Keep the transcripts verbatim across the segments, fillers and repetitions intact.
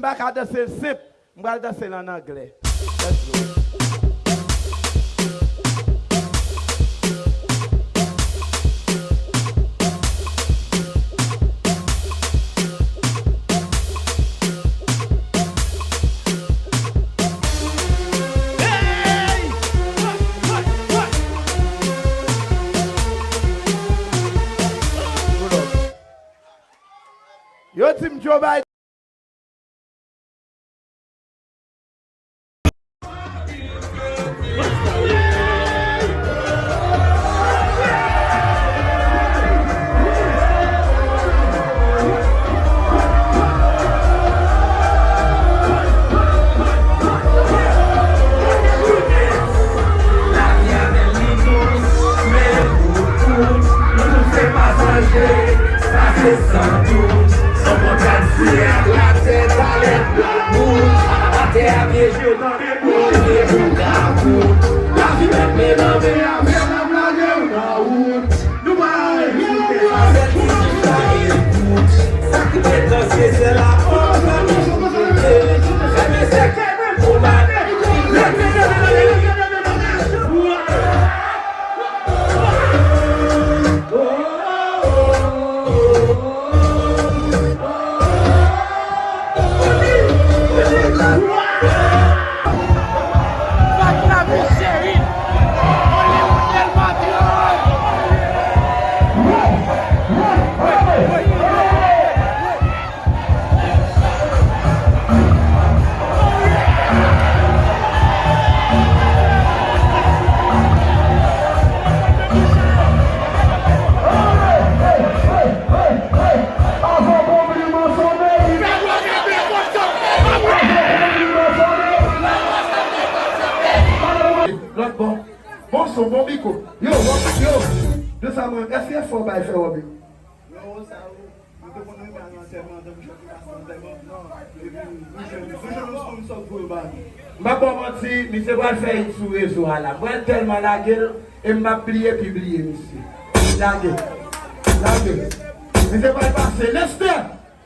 M pa ka danse l senp, m pral danse l ann anglè. Let's go. Yo di m Joe Biden. Lavi avè l li dous, men l kout, kout. Nou tout se pasaje, sa se san dout. Son kontrè di ak latè, talè bout. Atè a pyeje w tande bout, e bout a bout. Lavi mèt men nan men avè l, ap lage w nan wout. Nou pa rete avè l, ki chita e kout. Sa ki te danse, se la fòs, sa nou sou kote. Fèmen sèkèy, men pou mande. Lòt bò. Bon son, bon mikwo. Yo, bon, yo. De sa mwen, èske fò bay fè wòb yo? Yo, sa yo. Nou te konn renmen al antèman, tankou chèf ki pase antèman. Epi, nou jwenn, nou jwenn yon sponsò pou yo ba nou. M p ap ba w manti, misye pral fè hit sou rezo a la. Pral tèlman lage l, e m p ap bliye pibliye misye. Lage. Lage. Misye pral pase. Lestè!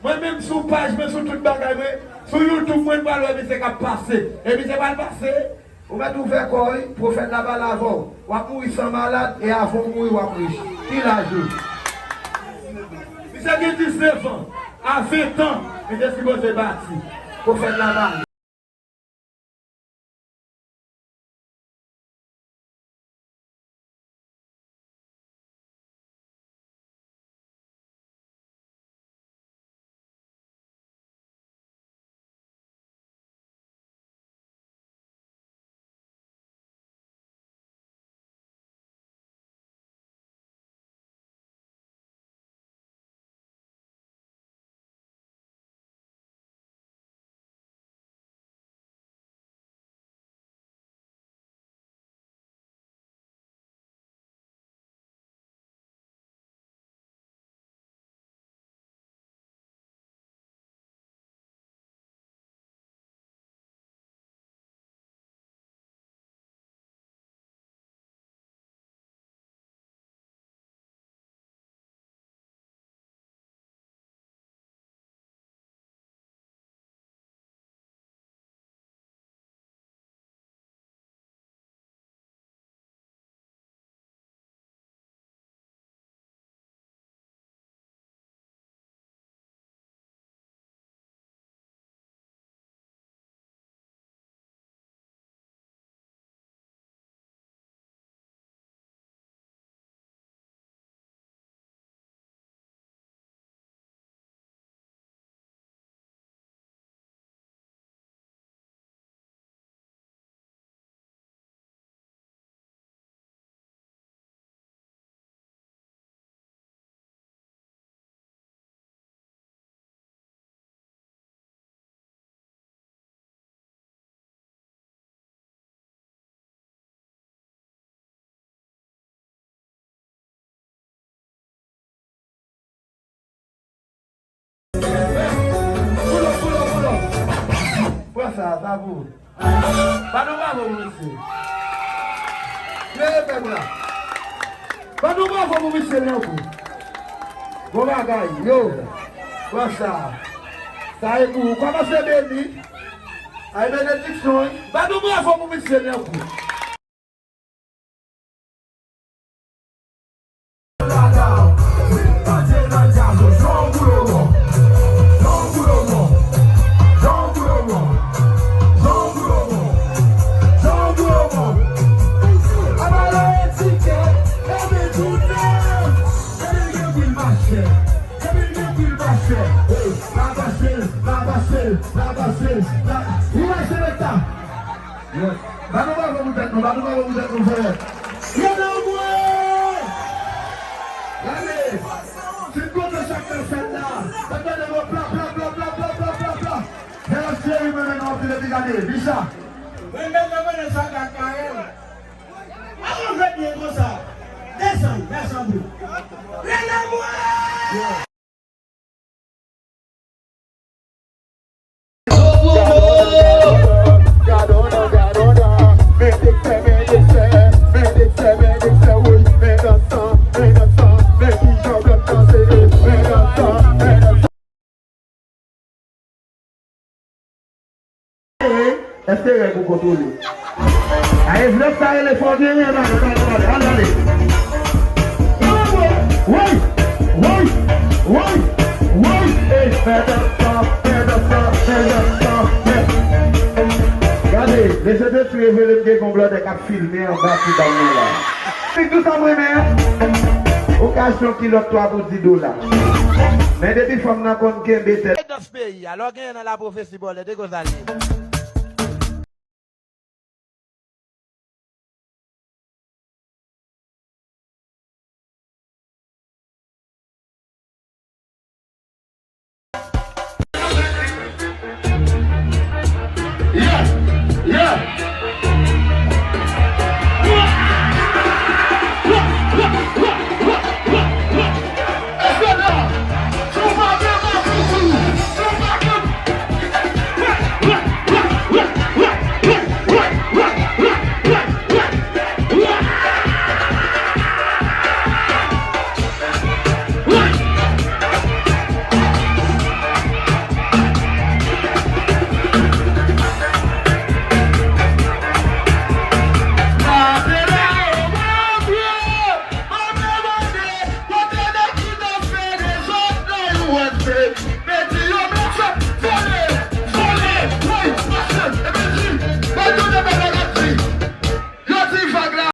Mwen menm sou paj mwen, sou tout bagay mwen, sou YouTube mwen, m pral wè misye k ap pase. E misye pral pase. Ou mèt ouvè kò w wi, pwofèt la pale avè w. W ap mouri san malad, e avan w mouri, w ap rich. Ki laj ou? Misye gen diznèf an, a ven tan, misye sipoze pati. Pwofèt la pale. Pull up, pull up, pull up. Pran sa, sa pou ou. Bat yon bravo pou misye. Leve pèp la. Bat yon bravo pou misye, Lankou. Bon bagay, yo. Pran sa. Sa e pou ou. Kòmanse beni. Ay benediksyon, wi. Bat yon bravo pou misye nan kou. Yes. Bat nou bravo pou tèt nou, bat nou bravo pou tèt nou, frè. Leve anmwe! Gade! Si m kontan chak nan sèn la, fè gade mwen pla, pla, pla. Jè cheri mwen menm anpil epi gade, Bicha. Mwen menm mwen konnen sa gad Karen. Avan jwèt byen konsa. Desann, desann pou. Leve anmwe! Èske règ ou kontwole? Aye, vlòg sa rele fò genyen nan, nan, nan, nan, ale, ale. Woy, woy, woy, woy, ey, fè dans sa, fè dans sa, fè dans sa, fè. Gade, mesye te revele m gen yon blòdè k ap filme anba ti dam nan la. Fik dous sa m renmen an. Okazyon kilòt twa pou dis dola. Men depi fanm nan konn kenbe tèt. Dans peyi a, lè w genyen nan lapwofesi bòlè, de koz ale.